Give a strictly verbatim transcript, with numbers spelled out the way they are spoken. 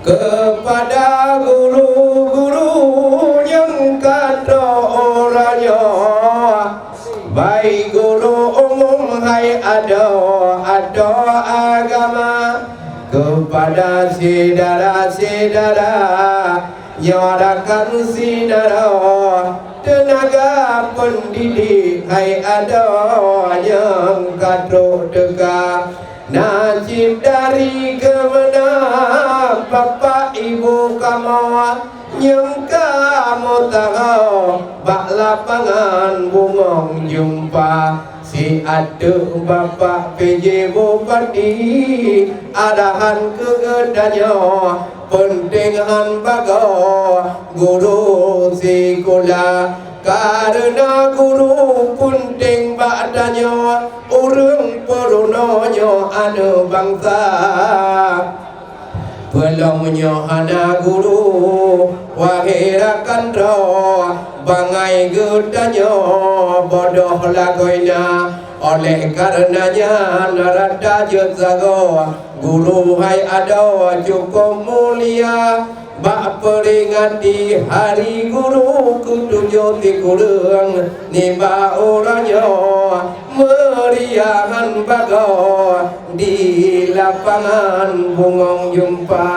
Keupada guru-guru nyang ka trok uroe nyoe, baik guru umum hai adoe atau agama, keupada syedara-syedara nyoe rakan sinaroe, teunaga peundidik hai adoe nyang ka trok teuka. Na cit dari keumeunang bapak ibu kamoe nyang ka meusagoe bak lapangan bungong jeumpa. Si ateueh bapak P J Bupati, arahan keu geutanyoe peunteng han bagoe guru sikula. Kareuna guru peunteng bak tanyoe, ureueng peurunoe nyoe aneuk bansa. Peulom nyoe hana guru, wahé rakan droe, bangai geutanyoe bodoh lagoina. Oleh kareuna nyan, rata jeuet sagoe, guru hai adoe cukôp mulia. Bak peuringati Hari Guru keutujoh sikureueng, nibak uroe nyoe meuriahan bagoe di lapangan bungong jeumpa.